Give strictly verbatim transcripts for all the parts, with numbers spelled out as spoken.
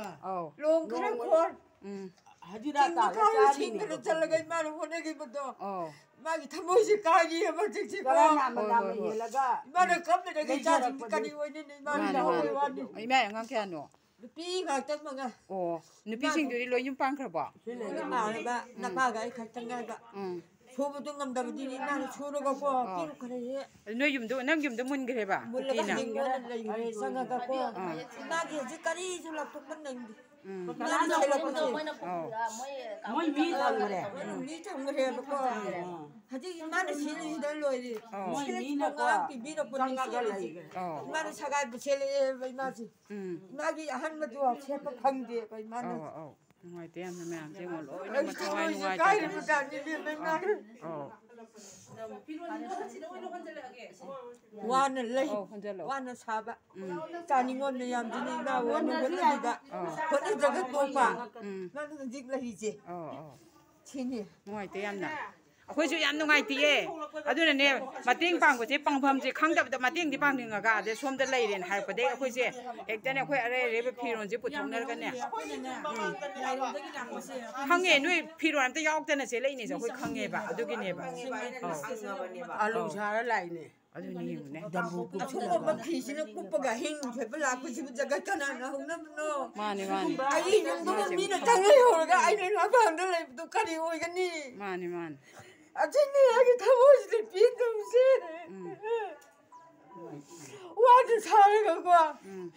ꯑꯧ꯫ ꯂꯣꯡ ꯈꯔ ꯈꯣꯟ꯫ ꯎꯝ꯫ ꯍꯖꯤꯔꯥ ꯆꯤꯡꯗ ꯇꯥꯜꯂ ꯀꯥꯏ ꯆꯥꯔꯤꯅꯦ꯫ ꯁꯤꯡꯗꯅ ꯆꯠꯂꯒ ꯏꯃꯥꯅ ꯍꯣꯠꯅꯈꯤꯕꯗꯣ꯫ ꯑꯧ꯫ ꯃꯥꯒꯤ ꯊꯃꯣꯏꯁꯦ ꯀꯥꯏꯔꯤꯑꯕ ꯍꯧꯖꯤꯛꯁꯦꯀꯣ꯫ ꯀꯔꯥꯏ ꯅꯥꯝꯃ ꯍꯣꯏ, ꯅꯥꯝꯃ ꯍꯣꯏ, ꯍꯣꯏ꯫ ꯍꯦꯜꯂꯒ ꯏꯃꯥꯅ ꯀꯞꯅꯗꯒꯤ ꯏꯆꯥꯁꯤꯡꯁꯦ ꯂꯩꯖꯔꯛꯄꯅꯤ꯫ ꯀꯔꯤ ꯑꯣꯏꯅꯤ ꯏꯃꯥꯅ ꯃꯥꯅꯦ, ꯂꯧꯍꯧꯕꯩ ꯃꯥꯅꯦ꯫ ꯋꯥꯅꯤ꯫ ꯏꯃꯥ ꯑꯉꯥꯡ ꯀꯌꯥꯅꯣ? ꯅꯨꯄꯤ ꯉꯥꯛꯇ ꯃꯉꯥ꯫ ꯑꯣ, ꯅꯨꯄꯤꯁꯤꯡꯗꯨꯗꯤ ꯂꯣꯏ ꯌꯨꯝ ꯄꯥꯟꯈ꯭ꯔꯕꯣ? ꯂꯣꯏꯅ ꯄꯥꯜꯂꯕ, ꯎꯝ꯫ ꯅꯄꯥꯒ ꯑꯩ ꯈꯛꯇ ꯉꯥꯏꯕ꯫ ꯎꯝ꯫ ꯁꯨꯕꯗꯨ ꯉꯝꯗꯕꯗꯨꯅꯤ ꯏꯃꯥꯅ ꯁꯨꯔꯒꯀꯣ, ꯑꯣ꯫ ꯄꯤꯔꯨ ꯈꯔ ꯍꯦꯛ꯫ ꯑꯗꯨ ꯅꯣꯏ ꯌꯨꯝꯗꯣ, ꯅꯪ ꯌꯨꯝꯗꯣ ꯃꯨꯟꯈ꯭ꯔꯦꯕ ꯃꯨꯜꯂꯒ ꯀꯨꯀꯤꯅ? ꯍꯤꯡꯒꯣꯜꯗ ꯂꯩꯈ꯭ꯔꯦ ꯆꯪꯉꯒꯀꯣ꯫ ꯑꯥ꯫ ꯏꯃꯥꯒꯤ ꯍꯧꯖꯤꯛ ꯀꯔꯤꯁꯨ ꯂꯧꯊꯣꯛꯄ ꯅꯪꯗꯦ꯫ ꯎꯝ꯫ ꯏꯃꯥꯅ ꯁꯦꯜꯂꯛꯄꯁꯦ꯫ ꯑꯧ꯫ ꯃꯣꯏ ꯃꯤ ꯊꯝꯈ꯭ꯔꯦ꯫ ꯃꯣꯏꯅ ꯃꯤ ꯊꯝꯈ꯭ꯔꯦꯕꯀꯣ꯫ ꯑꯥ꯫ ꯍꯧꯖꯤꯛ ꯏꯃꯥꯅ ꯁꯤꯜꯂꯤꯁꯤꯗ ꯂꯣꯏꯔꯦ꯫ ꯑꯧ꯫ ꯃꯣꯏ ꯁꯤꯜꯂꯤꯁꯤꯕꯨ ꯃꯤꯅꯀꯣ ꯉꯔꯥꯡ ꯄꯤꯕꯤꯔꯛꯄꯅꯤ ꯆꯪꯉꯒ ꯁꯤꯜꯂꯤꯁꯤ꯫ ꯂꯩꯈ꯭ꯔꯦ꯫ ꯑꯧ꯫ ꯏꯃꯥꯅ ꯁꯒꯥꯏꯕꯨ ꯁꯦꯜꯂꯛꯑꯦꯕ ꯏꯃꯥꯁꯦ꯫ ꯎꯝ꯫ ꯏꯃꯥꯒꯤ ꯑꯍꯟꯕꯗꯨ ꯁꯦꯠꯄ ꯐꯪꯗꯦꯕ ꯏꯃꯥꯅ꯫ ꯑꯧ, ꯑꯧ꯫ ꯅꯨꯡꯉꯥꯏꯇꯦ ꯌꯥꯝꯅ ꯃꯌꯥꯝꯁꯦ ꯌꯦꯡꯉꯣ, ꯂꯣꯏꯅꯃꯛ ꯑꯩꯁꯨ ꯊꯋꯥꯏ ꯃꯣꯏꯁꯦ ꯅꯨꯡꯉꯥꯏꯇꯗꯅ꯫ ꯀꯥꯏꯔꯕꯖꯥꯠꯅꯤ ꯏꯕꯦꯝꯃ ꯏꯃꯥꯅ꯫ ꯑꯧ꯫ ꯋꯥꯅ ꯂꯩ, ꯑꯧ, ꯍꯣꯟꯖꯜꯂꯣ꯫ ꯋꯥꯅ ꯁꯥꯕ꯫ ꯎꯝ꯫ ꯆꯥꯅꯤꯡꯉꯣꯟ ꯃꯌꯥꯝꯁꯤꯅ ꯏꯃꯥ ꯋꯥꯅ ꯍꯣꯠꯅꯕꯤꯗ ꯑꯧ꯫ ꯍꯣꯠꯅꯖꯒ ꯇꯣꯛꯄ꯫ ꯎꯝ꯫ ꯅꯪ ꯍꯧꯖꯤꯛ ꯂꯩꯔꯤꯁꯦ꯫ ꯑꯧ, ꯑꯧ꯫ ꯁꯤꯅꯤ꯫ ꯅꯨꯡꯉꯥꯏꯇꯦ ꯌꯥꯝꯅ꯫ ꯑꯩꯈꯣꯏꯁꯨ ꯌꯥꯝ ꯅꯨꯡꯉꯥꯏꯇꯤꯌꯦ꯫ ꯑꯗꯨꯅꯅꯦ, ꯃꯇꯦꯡ ꯄꯥꯡꯕꯁꯦ ꯄꯥꯡꯐꯝꯁꯦ ꯈꯪꯗꯕꯗ ꯃꯇꯦꯡꯗꯤ ꯄꯥꯡꯅꯤꯡꯉꯒ, ꯑꯗꯩ ꯁꯣꯝꯗ ꯂꯩꯔꯦꯅ ꯍꯥꯏꯔꯛꯄꯗꯩ ꯑꯩꯈꯣꯏꯁꯦ ꯍꯦꯛꯇꯅꯦ ꯑꯩꯈꯣꯏ ꯑꯔꯩ ꯑꯔꯩꯕ ꯐꯤꯔꯣꯜꯁꯦ ꯄꯨꯊꯣꯛꯅꯔꯒꯅꯦ꯫ ꯎꯝ꯫ ꯈꯪꯉꯦ, ꯅꯣꯏ ꯐꯤꯔꯣꯜ ꯑꯝꯇ ꯌꯥꯎꯗꯅ ꯆꯦꯜꯂꯛꯏꯅꯦꯁꯦ ꯑꯩꯈꯣꯏ ꯈꯪꯉꯦꯕ, ꯑꯗꯨꯒꯤꯅꯦꯕ꯫ ꯑꯧ꯫ ꯑꯂꯨ ꯁꯥꯔ ꯂꯥꯛꯏꯅꯦ꯫ ꯑꯗꯨꯅꯤ ꯌꯦꯡꯉꯨꯅꯦ꯫ ꯗꯝꯕꯨ ꯀꯨꯞꯁꯤꯜꯂꯒ꯫ ꯑꯁꯤꯒꯨꯝꯕ ꯐꯤꯁꯤꯅ ꯀꯨꯞꯄꯒ ꯑꯍꯤꯡ ꯁꯦꯠꯄ ꯂꯥꯛꯄꯁꯤꯕꯨ ꯖꯒꯠ ꯀꯅꯥꯅ ꯍꯧꯅꯕꯅꯣ? ꯃꯥꯅꯤ, ꯃꯥꯅꯤ꯫ ꯑꯩ ꯌꯨꯝꯗꯨꯗ ꯃꯤꯅ ꯆꯪꯂꯩ ꯍꯧꯔꯒ ꯑꯩꯅ ꯂꯝꯄꯥꯛꯗ ꯂꯩꯕꯗꯣ ꯀꯔꯤ ꯑꯣꯏꯒꯅꯤ? ꯃꯥꯅꯤ, ꯃꯥꯅꯤ꯫ ꯑꯁꯤꯅꯤ ꯑꯩꯒꯤ ꯊꯃꯣꯏꯁꯤꯗ ꯄꯦꯟꯗꯕꯁꯦ꯫ ꯎꯝ꯫ ꯋꯥꯗ ꯁꯥꯔꯒꯀꯣ꯫ ꯎꯝ꯫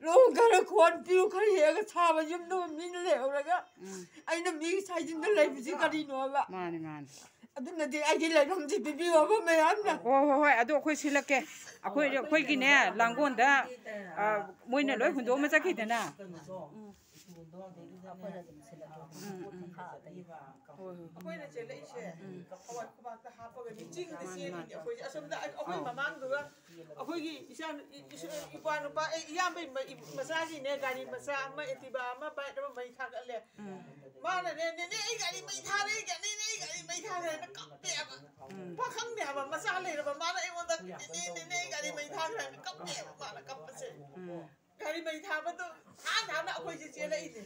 ꯂꯣꯡ ꯈꯔ ꯈꯣꯟ ꯄꯤꯔꯨ ꯈꯔ ꯍꯦꯛꯑꯒ ꯁꯥꯕ ꯌꯨꯝꯗꯨ ꯃꯤꯅ ꯂꯩꯍꯧꯔꯒ ꯎꯝ꯫ ꯑꯩꯅ ꯃꯤꯒꯤ ꯁꯥꯏꯖꯤꯟꯗ ꯂꯩꯕꯁꯤ ꯀꯔꯤꯅꯣꯕ? ꯃꯥꯅꯤ, ꯃꯥꯅꯤ꯫ ꯑꯗꯨꯅꯗꯤ ꯑꯩꯒꯤ ꯂꯩꯐꯝꯁꯤ ꯄꯤꯕꯤꯌꯣꯕ ꯃꯌꯥꯝꯅ꯫ ꯍꯣꯏ, ꯍꯣꯏ, ꯍꯣꯏ꯫ ꯑꯗꯣ ꯑꯩꯈꯣꯏ ꯁꯤꯜꯂꯛꯀꯦ꯫ ꯑꯩꯈꯣꯏ, ꯑꯩꯈꯣꯏꯒꯤꯅꯦ, ꯂꯥꯡꯒꯣꯜꯗ, ꯑ, ꯃꯣꯏꯅ ꯂꯣꯏ ꯍꯨꯟꯗꯣꯛꯑꯝꯃ ꯆꯠꯈꯤꯗꯅ꯫ ꯎꯝ꯫ ꯎꯝ, ꯎꯝ꯫ ꯍꯣꯏ, ꯍꯣꯏ꯫ ꯑꯩꯈꯣꯏꯅ ꯆꯦꯜꯂꯛꯏꯁꯦ ꯎꯝ꯫ ꯍꯋꯥꯏ ꯈꯨꯕꯥꯛꯇ ꯍꯥꯞꯄꯒꯅꯤ, ꯆꯤꯡꯗ ꯃꯥꯅꯤ, ꯆꯦꯜꯂꯤꯅꯦ ꯃꯥꯅꯤ꯫ ꯑꯩꯈꯣꯏꯁꯦ꯫ ꯑꯁꯣꯝꯗ ꯑꯩ-, ꯑꯩꯈꯣꯏ ꯑꯧ꯫ ꯃꯃꯥꯡꯗꯨꯒ ꯑꯩꯈꯣꯏꯒꯤ ꯏꯆꯥ ꯅꯨ-, ꯏ-, ꯏꯁꯨ-, ꯏꯄ꯭ꯋꯥ ꯅꯨꯄꯥ, ꯑꯩ ꯏꯌꯥꯝꯕꯩ ꯃ-, ꯏ-, ꯃꯆꯥꯒꯤꯅꯦ, ꯒꯥꯔꯤ ꯃꯆꯥ ꯑꯃ, Activa ꯑꯃ, bike ꯑꯃ ꯃꯩ ꯊꯥꯒꯠꯂꯦ꯫ ꯎꯝ꯫ ꯃꯥꯅꯅꯦ, "ꯅꯦꯅꯦ, ꯑꯩ ꯒꯥꯔꯤ ꯃꯩ ꯊꯥꯔꯦ, ꯅꯦꯅꯦ, ꯑꯩ ꯒꯥꯔꯤ ꯃꯩ ꯊꯥꯈ꯭ꯔꯦꯅ" ꯀꯞꯄꯦꯕ꯫ ꯎꯝ꯫ ꯄꯥꯈꯪꯅꯦ ꯍꯥꯏꯕ, ꯃꯆꯥ ꯂꯩꯔꯕ ꯃꯥꯅ ꯑꯩꯉꯣꯟꯗ, "ꯅꯦꯅꯦ, ꯅꯦꯅꯦ, ꯑꯩ ꯒꯥꯔꯤ ꯃꯩ ꯊꯥꯈ꯭ꯔꯦꯅ" ꯀꯞꯄꯦꯕ ꯃꯥꯅ ꯀꯞꯄꯁꯦ꯫ ꯎꯝ꯫ ꯒꯥꯔꯤ ꯃꯩ ꯊꯥꯕꯗꯣ ꯊꯥꯡ ꯊꯥꯡꯅ ꯑꯩꯈꯣꯏꯁꯦ ꯆꯦꯜꯂꯛꯏꯅꯦ꯫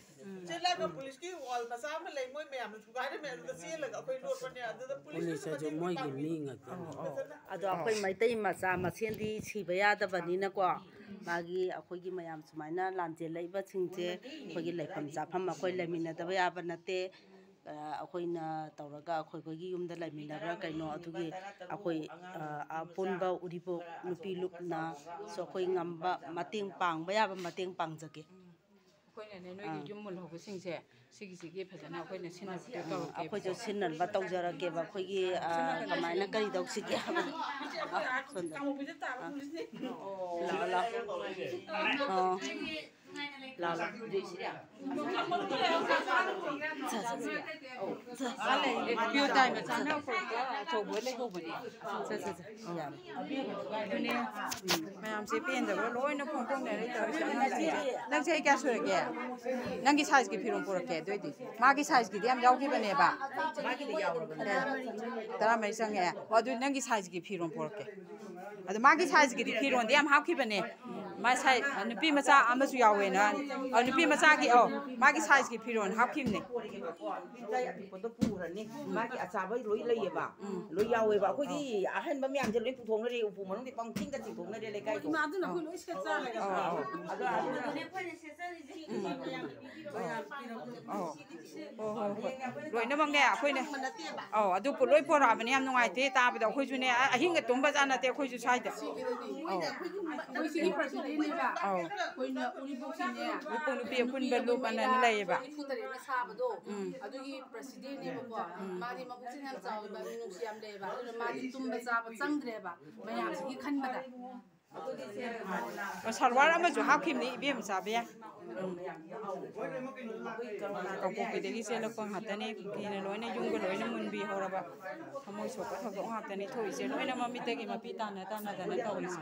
ꯆꯦꯜꯂꯛꯑꯒ ꯄꯨꯂꯤꯁꯀꯤ ꯋꯥꯜ ꯃꯆꯥ ꯑꯃ ꯂꯩ, ꯃꯣꯏ ꯃꯌꯥꯝꯅ ꯊꯨꯒꯥꯏꯔꯝꯃꯦ, ꯑꯗꯨꯗ ꯆꯦꯜꯂꯒ ꯑꯩꯈꯣꯏ ꯂꯣꯠꯄꯅꯦ꯫ ꯑꯗꯨꯗ ꯄꯨꯂꯤꯁꯅꯁꯨ ꯄꯨꯂꯤꯁ ꯑꯗꯨ ꯃꯇꯦꯡ ꯃꯣꯏꯒꯤ ꯄꯥꯡꯕꯤ꯫ ꯃꯤ ꯉꯥꯛꯇ꯫ ꯑꯧ, ꯑꯧ꯫ ꯐꯖꯅ ꯑꯗꯣ ꯑꯩꯈꯣꯏ ꯃꯩꯇꯩ ꯃꯆꯥ ꯃꯁꯦꯟꯗꯤ ꯁꯤꯕ ꯌꯥꯗꯕꯅꯤꯅꯀꯣ, ꯃꯥꯒꯤ ꯑꯩꯈꯣꯏꯒꯤ ꯃꯌꯥꯝ ꯁꯨꯃꯥꯏꯅ ꯂꯥꯟꯖꯦꯜꯂꯛꯏꯕꯁꯤꯡꯁꯦ ꯑꯩꯈꯣꯏꯒꯤ ꯂꯩꯐꯝ ꯆꯥꯐꯝ ꯑꯩꯈꯣꯏ ꯂꯩꯃꯤꯟꯅꯗꯕ ꯌꯥꯕ ꯅꯠꯇꯦ꯫ ꯑ, ꯑꯩꯈꯣꯏꯅ ꯇꯧꯔꯒ ꯑꯩꯈꯣꯏ, ꯑꯩꯈꯣꯏꯒꯤ ꯌꯨꯝꯗ ꯂꯩꯃꯤꯟꯅꯕ꯭ꯔꯥ ꯀꯩꯅꯣ, ꯑꯗꯨꯒꯤ ꯑꯩꯈꯣꯏ, ꯑ, ꯑꯄꯨꯟꯕ ꯎꯔꯤꯄꯣꯛ ꯅꯨꯄꯤ ꯂꯨꯞꯅꯁꯨ ꯑꯩꯈꯣꯏ ꯉꯝꯕ ꯃꯇꯦꯡ ꯄꯥꯡꯕ ꯌꯥꯕ ꯃꯇꯦꯡ ꯄꯥꯡꯖꯒꯦ꯫ ꯑꯩꯈꯣꯏꯅꯅꯦ, ꯅꯣꯏꯒꯤ ꯑꯥ꯫ ꯌꯨꯝ ꯃꯨꯜꯍꯧꯕꯁꯤꯡꯁꯦ ꯁꯤꯒꯤꯁꯤꯒꯤ ꯐꯖꯅ ꯑꯩꯈꯣꯏꯅ ꯁꯤꯟꯅꯕꯗꯣ ꯑꯥ, ꯇꯧꯔꯛꯀꯦꯕꯀꯣ꯫ ꯑꯩꯈꯣꯏꯁꯨ ꯁꯤꯟꯅꯕ ꯇꯧꯖꯔꯛꯀꯦꯕ꯫ ꯑꯩꯈꯣꯏꯒꯤ, ꯑꯥ, ꯁꯤꯟꯅꯕꯗꯣ ꯀꯃꯥꯏꯅ ꯁꯤꯟꯅꯕꯗꯣ꯫ ꯀꯔꯤ ꯇꯧꯁꯤꯒꯦ ꯍꯥꯏꯕꯗꯣ? ꯑꯥ, ꯁꯣꯝꯗ꯫ ꯑꯥ꯫ ꯂꯥꯛꯑꯣ, ꯂꯥꯛꯑꯣ꯫ ꯑꯣ꯫ ꯂꯥꯛꯑꯣ, ꯂꯥꯛꯑꯣ꯫ ꯁꯦ, ꯁꯦ, ꯁꯦ꯫ ꯄꯤꯌꯨ ꯇꯥꯏ ꯃꯆꯥꯅ ꯄꯨꯔꯛꯄ ꯑꯆꯧꯕ ꯂꯩꯍꯧꯕꯅꯦ꯫ ꯁꯦ, ꯁꯦ, ꯁꯦ꯫ ꯌꯥꯔꯦ꯫ ꯑꯗꯨꯅꯦ, ꯃꯌꯥꯝꯁꯦ ꯄꯦꯟꯗꯕ ꯂꯣꯏꯅ ꯐꯣꯡꯗꯣꯛꯅꯔꯦ ꯇꯧꯔꯤꯁꯦ꯫ ꯑꯉꯥꯡꯁꯤꯡꯁꯦ꯫ ꯅꯪ ꯆꯍꯤ ꯀꯌꯥ ꯁꯨꯔꯒꯦ? ꯅꯪꯒꯤ ꯁꯥꯏꯖꯀꯤ ꯐꯤꯔꯣꯜ ꯄꯨꯔꯛꯀꯦ ꯑꯗꯨꯑꯣꯏꯗꯤ꯫ ꯃꯥꯒꯤ ꯁꯥꯏꯖꯀꯤꯗꯤ ꯌꯥꯝ ꯌꯥꯎꯈꯤꯕꯅꯦꯕ꯫ ꯃꯥꯒꯤꯗꯤ ꯌꯥꯎꯔꯕꯅꯦ꯫ ꯑꯦ, ꯇꯔꯥꯃꯔꯤ ꯆꯪꯉꯛꯑꯦ꯫ ꯑꯣ, ꯑꯗꯨ ꯅꯪꯒꯤ ꯁꯥꯏꯖꯀꯤ ꯐꯤꯔꯣꯜ ꯄꯨꯔꯛꯀꯦ꯫ ꯑꯗꯣ ꯃꯥꯒꯤ ꯁꯥꯏꯖꯀꯤꯗꯤ ꯐꯤꯔꯣꯜꯗꯤ ꯌꯥꯝ ꯍꯥꯞꯈꯤꯕꯅꯦ꯫ ꯃꯥ ꯁꯥꯏ-, ꯅꯨꯄꯤ ꯃꯆꯥ ꯑꯃꯁꯨ ꯌꯥꯎꯋꯦꯅ꯫ ꯑ, ꯅꯨꯄꯤ ꯃꯆꯥꯒꯤ, ꯑꯧ, ꯃꯥꯒꯤ ꯁꯥꯏꯖꯀꯤ ꯐꯤꯔꯣꯜ ꯍꯥꯞꯈꯤꯕꯅꯦ꯫ ꯅꯨꯄꯤ ꯃꯆꯥꯒꯤ ꯑꯄꯤꯛꯄꯗꯣ ꯄꯨꯈ꯭ꯔꯅꯤ꯫ ꯃꯥꯒꯤ ꯑꯆꯥꯕ ꯂꯣꯏ ꯂꯩꯌꯦꯕ꯫ ꯎꯝ꯫ ꯂꯣꯏ ꯌꯥꯎꯋꯦꯕ꯫ ꯑꯩꯈꯣꯏꯗꯤ ꯑꯍꯟꯕ ꯃꯌꯥꯝꯁꯦ ꯂꯣꯏ ꯄꯨꯊꯣꯛꯅꯔꯦ꯫ ꯎꯄꯨ ꯃꯅꯨꯡꯗꯤ ꯄꯪꯊꯤꯡꯗ ꯊꯤꯡꯗꯣꯛꯅꯔꯦ ꯂꯩꯀꯥꯏꯗꯣ꯫ ꯏꯃꯥꯗꯨꯅ ꯑꯩꯈꯣꯏ ꯂꯣꯏ ꯁꯦꯠ ꯆꯥꯔꯦ꯫ ꯑꯧ, ꯑꯧ, ꯑꯧ꯫ ꯑꯗꯣ ꯑꯗꯨꯅ ꯑꯗꯨꯅꯦ ꯑꯩꯈꯣꯏꯅ ꯁꯦꯠꯆꯔꯤꯁꯦ꯫ ꯎꯝ꯫ ꯃꯌꯥꯝ ꯄꯤꯕꯤꯔꯣ, ꯃꯌꯥꯝ ꯄꯤꯔꯝꯕꯗꯣ ꯑꯧ꯫ ꯁꯤꯗꯤ ꯀꯩꯁꯨ ꯍꯣꯏ, ꯍꯣꯏ, ꯍꯣꯏ꯫ ꯂꯣꯏꯅꯃꯛꯅꯦ ꯑꯩꯈꯣꯏꯅ꯫ ꯐꯪꯕ ꯅꯠꯇꯦꯕ꯫ ꯑꯧ, ꯑꯗꯨ ꯄꯣꯠ ꯂꯣꯏ ꯄꯣꯔꯛꯑꯕꯅꯦ꯫ ꯌꯥꯝ ꯅꯨꯡꯉꯥꯏꯇꯦ ꯇꯥꯕꯗ꯫ ꯑꯩꯈꯣꯏꯁꯨꯅꯦ, ꯑ-, ꯑꯍꯤꯡꯒ ꯇꯨꯝꯕ ꯖꯥꯠ ꯅꯠꯇꯦ ꯑꯩꯈꯣꯏꯁꯨ ꯁ꯭ꯋꯥꯏꯗ꯫ ꯁꯤꯒꯤꯗꯨꯅꯤ꯫ ꯑꯧ꯫ ꯃꯣꯏꯅ ꯑꯩꯈꯣꯏꯒꯤ, ꯑꯩꯈꯣꯏ ꯁꯤꯒꯤ ꯄ꯭ꯔꯁꯤꯗꯦꯟꯅꯦꯕ꯫ ꯑꯧ꯫ ꯑꯩꯈꯣꯏꯅ ꯎꯔꯤꯄꯣꯛꯀꯤꯅꯦ꯫ ꯎꯔꯤꯄꯣꯛ ꯅꯨꯄꯤ ꯑꯄꯨꯟꯕ ꯂꯨꯞ ꯑꯅ ꯂꯩꯌꯦꯕ꯫ ꯅꯤꯐꯨ ꯇꯔꯦꯠꯅ ꯁꯥꯕꯗꯣ, ꯎꯝ꯫ ꯑꯗꯨꯒꯤ ꯄ꯭ꯔꯁꯤꯗꯦꯟꯅꯦꯕꯀꯣ꯫ ꯎꯝ꯫ ꯃꯥꯗꯤ ꯃꯕꯨꯛꯁꯦ ꯌꯥꯝ ꯆꯥꯎꯋꯦꯕ, ꯃꯤꯅꯨꯡꯁꯤ ꯌꯥꯝ ꯂꯩꯌꯦꯕ꯫ ꯑꯗꯨꯅ ꯃꯥꯗꯤ ꯇꯨꯝꯕ ꯆꯥꯕ ꯆꯪꯗ꯭ꯔꯦꯕ ꯃꯌꯥꯝꯁꯤꯒꯤ ꯈꯟꯕꯗ꯫ ꯑꯣ, ꯁꯜꯋꯥꯔ ꯑꯃꯁꯨ ꯍꯥꯞꯈꯤꯕꯅꯤ, ꯏꯕꯦꯝꯃ ꯆꯥꯕ ꯌꯥꯏ꯫ ꯎꯝ꯫ ꯀꯥꯡꯄꯣꯛꯄꯤꯗꯒꯤ ꯆꯦꯜꯂꯛꯄ ꯉꯥꯛꯇꯅꯤ, ꯀꯨꯀꯤꯅ ꯂꯣꯏꯅ ꯌꯨꯝꯒ ꯂꯣꯏꯅ ꯃꯨꯟꯕꯤꯍꯧꯔꯕ꯫ ꯊꯃꯣꯏ ꯁꯣꯛꯄ ꯊꯧꯗꯣꯛ ꯉꯥꯛꯇꯅꯤ ꯊꯣꯛꯏꯁꯦ, ꯂꯣꯏꯅ ꯃꯃꯤꯠꯇꯒꯤ ꯃꯄꯤ ꯇꯥꯅ ꯇꯥꯅꯗꯅ ꯇꯧꯔꯤꯁꯦ꯫